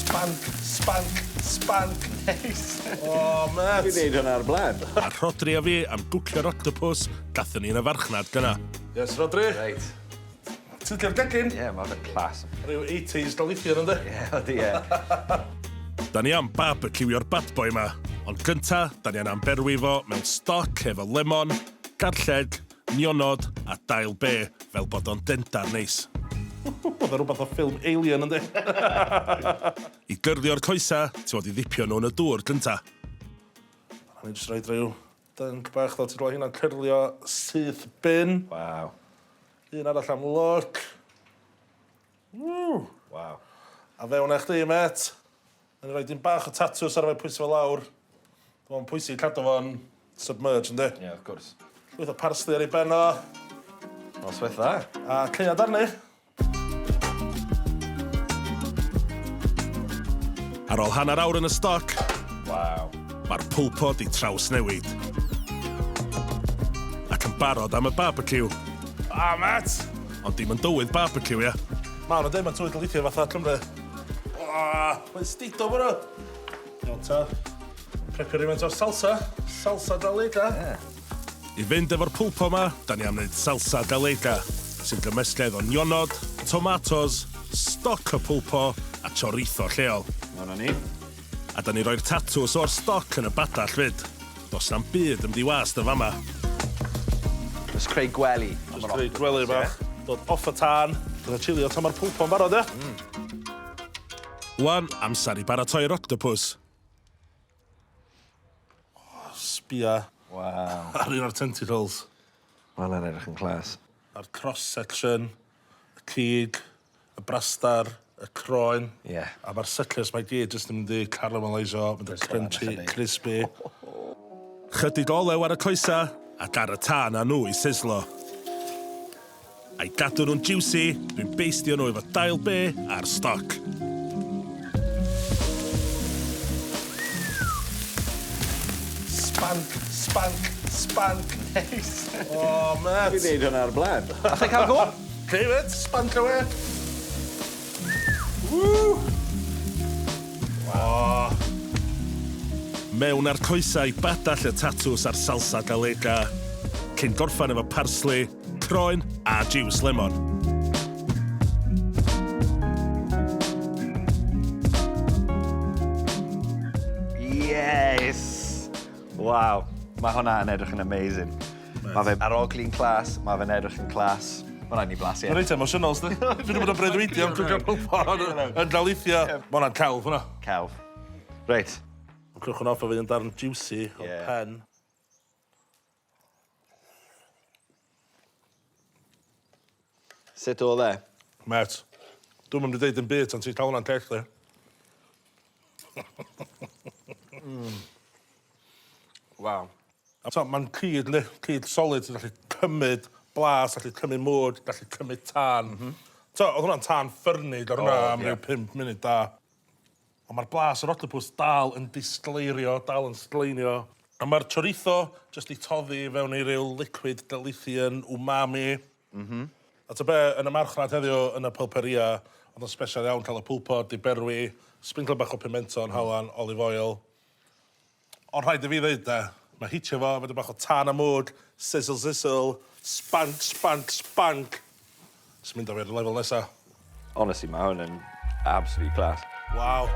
Spank, spank, spank. Neis. O, mêt. Fi neud hwnna ar blaen. A Rhodri a fi am gwcio'r octopws gathon ni yn y farchnad gynna. Yes, Rhodri. Reit. Ti'n licio'r gegin? Ie, ma' fe'n class. Rhyw 80s dalithion yndi? Ie, odi ie. Da ni am barbeciwio'r bad boy 'ma, ond gynta, da ni am berwi fo mewn stoc efo lemon, garlleg, nionod a dail be fel bod o'n dendar neis. Oedd o rhywbeth o ffilm Alien yndi? I gyrlio'r coesa, ti fod i ddipio nhw yn y dŵr gynta. A ni jyst roid rhyw dunk bach fel ti'n gweld hynna'n cyrlio syth bin. Waw. Un arall am lwc. Ww! Waw. A fewn â chdi, mêt. Nawn ni roi dim bach o tatws ar fe pwyso fo lawr. Mae'n pwysig cadw fo'n submerged, yndi? Ie, yeah, wrth gwrs. Llwyth o parsley ar ei ben o. Noswaith dda. A caead arni. Ar ôl hanner awr yn y stoc, Waw. Mae'r pulpo 'di trawsnewid. Ac yn barod am y barbeciw. Ah, mêt! Ond dim yn dywydd barbeciw, ia? Ma' nhw'n deud ma' tywydd Galicia fatha Cymru. Ah, mae'n stido ma' nhw. Iawn ta. Prepio rhywfaint o'r salsa. Salsa Galega. Yeah. I fynd efo'r pulpo 'ma, da ni am wneud salsa Galega, sy'n gymysgedd o nionod, tomatos, stoc y pulpo a chorizo lleol. Ma' 'na ni. A da ni roi'r tatws o'r stoc yn y badell 'fyd. Does na'm byd yn mynd i wast yn fama. Jyst creu gwely. Jyst creu gwely bach. Dod off y tân. Dyna chilio tan mae'r pwlpo'n barod, ia? Mm. Wan, amser i baratoi'r octopus. Oh, sbia. Waw. Ar un o'r tentacles. Ma' hwnna'n edrych yn class. A'r cross section, y cig, y brastar, y croen. Ie. A ma'r suckers 'ma i gyd jyst yn mynd i caramelisio, mynd yn crunchy, crispy. Chydig o olew ar y coesa ac ar y tân â nhw i sislo. A'i gadw nhw'n jiwsi, dwi'n beistio nhw efo dail be a'r stoc. Spank, spank, spank. Neis. O, mêt. Fi 'di neud hwnna o'r blaen. Allai ca'l go? Cei mêt, spank away. Woo! O! Mewn â'r coesau i badell y tatws a'r salsa galega, cyn gorffen efo parsli, croen a jiws lemon. Yes! Waw, mae hwnna yn edrych yn amazing. Mae fe arogli'n class, mae fe'n edrych yn class. Mae rhaid ni blasu e. Mae'n reit emosiynol, sdi. Dwi wedi bod yn breuddwydio am cwcio pulpo yn Galicia. Mae hwnna'n celf, hwnna. Celf. Reit. Crwch hwnna off o fi yn darn juicy o pen. Sut oedd e? Met, dwi'm yn mynd i deud dim byd tan ti'n cael hwnna'n cell chdi. Waw. A t'o' ma'n cig yndi? Cig solid sy'n gallu cymyd blas, gallu cymyd mwd, gallu cymyd tân. Mm -hmm. T'o' o'dd hwnna'n tân ffyrnig ar hwnna am ryw 5 munud da. Ond ma'r blas yr octopus dal yn disgleirio, dal yn sgleinio. A ma'r chorizo jyst 'di toddi fewn i ryw liquid Galician umami. Mm-hmm. A ta be, yn y marchnad heddiw yn y pulperia, oedd o'n special iawn cael y pulpo 'di berwi, sprinkle bach o pimento yn halan, olive oil. Ond rhaid i fi ddeud de, mae hitio fo efo bach o tân a mwg, sizzle sizzle, spank spank spank. Jyst mynd â fi i'r lefel nesa. Honestly, mae hwn yn absolute class. Waw.